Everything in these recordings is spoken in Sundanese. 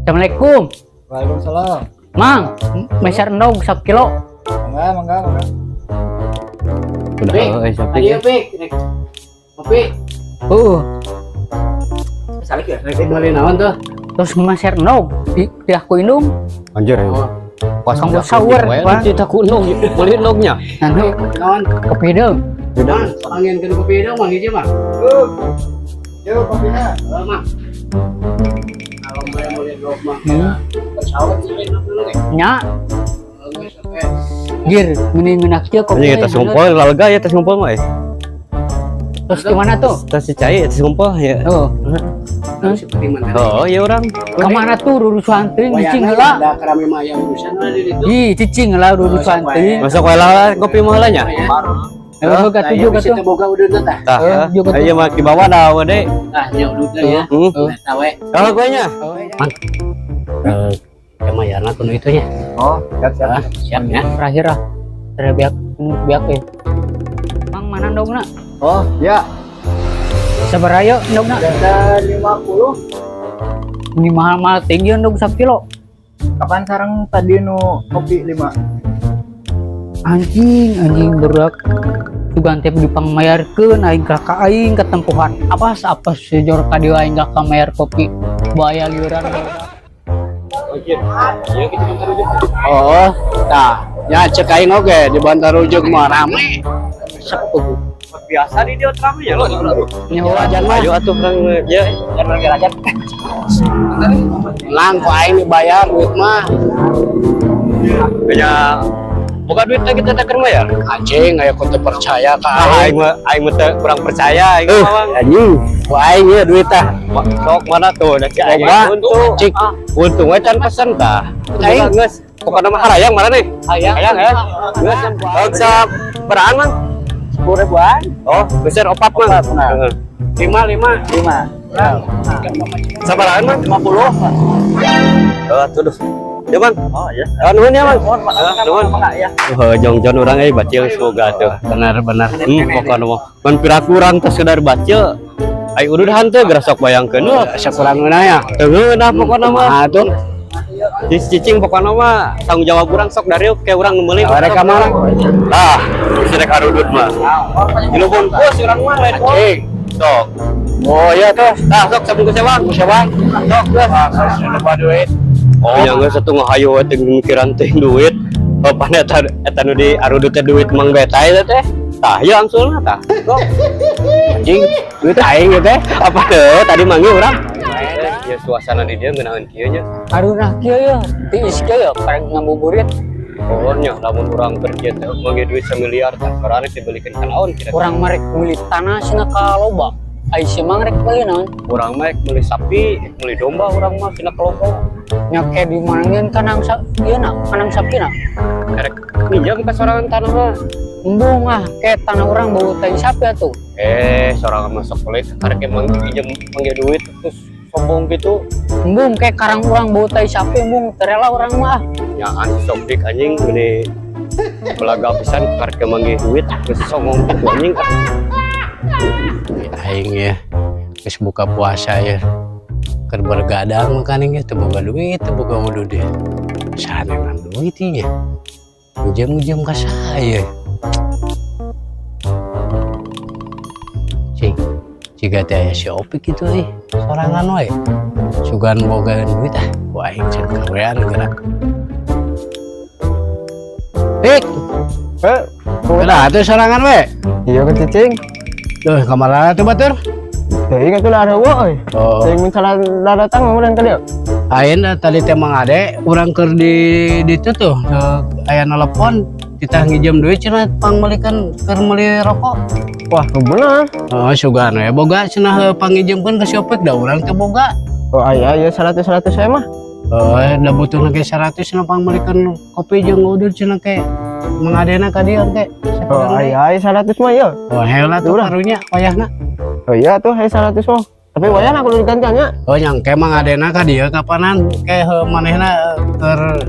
Assalamualaikum. Waalaikumsalam. Mang, meser endog sakilo. Mangga, mangga, mangga. Udah Pik, euy sapi. Ayo, Pik, rek. Kopi. Heeh. Salik ya? Rek meuli naon tuh? Terus meser endog di aku indung. Anjir ya. Pas Kanggo sahur, Pak. Kita ku endog, meuli endognya. Anu Naon? Kopi deung. Mang, panggilkeun kopi dong, Mang, hiji, Mang. Yuk, kopinya. Oh, Mang. Kalau mau meuli endog mah. Hmm. Pesawat sih dulu deh. Nya, Oh, geus oke. Gir, mending ngeunah kieu kopi. Anjing, tas ngumpul lalga ya, tas ngumpul mah. Eh. Terus gimana tuh? Tas si cai tas ngumpul ya. Oh, Seperti mana? Oh, iya orang. Kemana tuh rurusuhan teuing cicing Wayahna heula. ada kerame mah yang urusan lah di ditu. Ih, cicing heula rurusuhan teuing. Masuk wae lah kopi mah heula nya. Eh, gatuh juga Bisa tuh. teu boga ududna tah. Tah, Eh, juga tuh. ayo mah di bawah dah we deh. Tah nya ududna ya. Hmm. Tah we. Kalau gue nya. Mang. Eh, mayarna kudu itu nya. Oh, siap, siap. Ah, siap ya. Terakhir lah. Terakhir biak biak ya. Mang, mana endogna? Oh, ya. Sabaraha yeuh endogna? Ada 50. Ini mahal-mahal tinggi endog sakilo. Kapan sarang tadi nu kopi 5? Anjing, anjing berak. Sugan teh dipangmayarkeun aing ka ka aing ketempuhan. Apa apa sejor ka dieu aing ka mayar kopi. Bahaya liuran. Oh, tah. Ya cek aing oge di Bantarujeg mah rame. Sepuh. Biasa di dia rame ya lo. Nyawa. Rajan mah. Ayo atuh urang ya. Jangan lagi rajan. Lang ku aing dibayar duit mah. Kayaknya boga duit lagi kita keur bayar. Anjing aya ku teu percaya ka Ah, aing. aing mah aing mah teu kurang percaya aing mah, Bang. Anjing, ku aing ieu duit tah. Sok mana tuh da si aing Loba. untung. Cik. Untung we can pesen tah. Aing. Geus. Pokokna mah harayang mana nih? Hayang. Hayang ya. Geus. Sok saberaan, Mang? 10 ribuan. Oh, besar opat, Mang. Opat, nah. Heeh. 5 5. 5. Sabarahan, Mang? 50. Oh, tuh duh. Ya, Bang. Oh, ya. Ah, nuhun ya, Bang. Mohon maaf, Ah, nuhun. ya. Oh, jongjon urang euy bacil semoga tuh. Benar benar. Pokokna mah. Mun pira kurang teh sekedar bacil. Ai udah hanteu geura sok bayangkeun we. Sakurang ya. Teu ngeunah pokokna mah. Kumaha tuh? Cicing pokokna mah tanggung jawab urang sok dari kayak urang nu meuli. Rek ka mana? Tah, si rek arudut mah. Tilu bungkus urang mah lain. Anjing. Sok. Oh iya tuh. Tah, sok sabungkus ya, Bang. Bungkus ya, Bang. Sok, geus. Loba duit. Oh, yang geus satu ngahayu we teh mikiran teh duit. Oh, pan eta eta nu di arudut teh duit Mang Betay teh teh. Tah, ieu angsulna tah. Sok. Anjing, duit aing ieu teh. Apa teh tadi manggil urang? Ya suasana di dia ngeunaheun kieu nya. Arunah kieu ya, tiis kieu ya, karek ngabuburit. Oh nya lamun urang kerja teh manggil duit semiliar tah karena dibelikeun ka naon kira-kira. Urang mah rek meuli tanah cenah ka loba. Ai si Mang rek meuli naon? Urang mah rek meuli sapi, rek meuli domba urang mah cenah ka loba. Nya ke di mana kanang sa ieu na, kanang sapi na. Erek minjam ka sorangan tanah mah. Embung ah, ke tanah urang bau tai sapi atuh. Eh, sorangan masuk kulit karek emang minjem manggil duit terus sombong gitu. Embung ke karang urang bau tai sapi embung terela urang mah. Ya an sok dik anjing gini belaga pisan karek manggil duit terus sombong gitu anjing. Aing ya. Geus buka puasa ya. Keur bergadang makaning ge teu boga duit, teu boga udud deh. Saha duit ieu? Minjem-minjem ka saya. Cing, jiga teh aya si Opik gitu euy, sorangan we. Sugan boga duit ah, ku aing can kawean geura. Pik, Eh, geura atuh sorangan we. iya kan cicing. Duh, kamarana tuh batur? Teuing atuh lah eueuh euy. Oh. Teuing mun salah datang mah urang ka dieu. Ayeuna tadi teh Mang Ade urang keur di ditu tuh aya nelpon kita nginjem duit cenah pangmeulikeun keur meuli rokok. Wah, bener. Oh, sugan we boga cenah panginjemkeun ka si Opik da urang teh boga. Oh, aya ieu 100 100 saya mah. Oh, da butuh ge 100 cenah pangmeulikeun kopi jeung udud cenah ke Mang Adena ka dieu ke. Oh, aya aya 100 mah ieu. Oh, heula tuh Urang. karunya wayahna. Oh iya tuh aya 100 mah. Tapi wayahna kudu digantian nya. Oh, nyang ke Mang Adena ka dieu kapanan ke manehna keur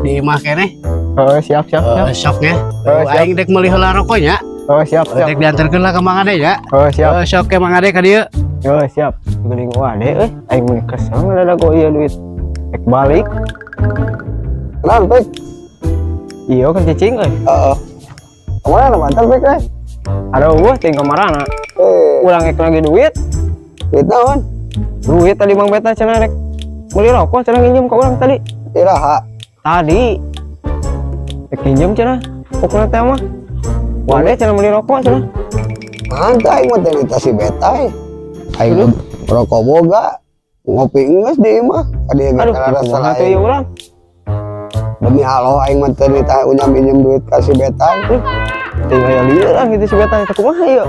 di imah keneh. Oh, siap siap siap. Eh, sok ya. Oh, siap. Aing dek meuli heula rokoknya. Oh, siap siap. Dek diantarkeun lah ke Mang Ade ya. Oh, siap. Oh, sok ke Mang Ade ka dieu. Oh, siap. Geuning wade euy, aing meuni kesel ngadadak ieu duit. Rek balik. Kenal, Pik? Iya kan cicing euy. Heeh. Kemana mantan, Pik, eh? Aduh, wah ting kamarana. Eh, Urang rek lagi duit. Duit naon? Duit tadi Mang Beta cenah rek beli rokok, cenah nginjem ke urang tadi. Iraha? Tadi. Rek nginjem cenah. Pokoknya teh mah. Wade cenah beli rokok cenah. Mantap, aing mah teh nita si Betay. Aing mah rokok boga, ngopi geus di imah. Kadi ge Aduh, kana rasa kumaha teh lain. ieu urang? Demi Allah, aing mah teh nita unyam minjem duit ka si Betay. Teh aya lieur lah gitu si Beta teh, kumaha ieu?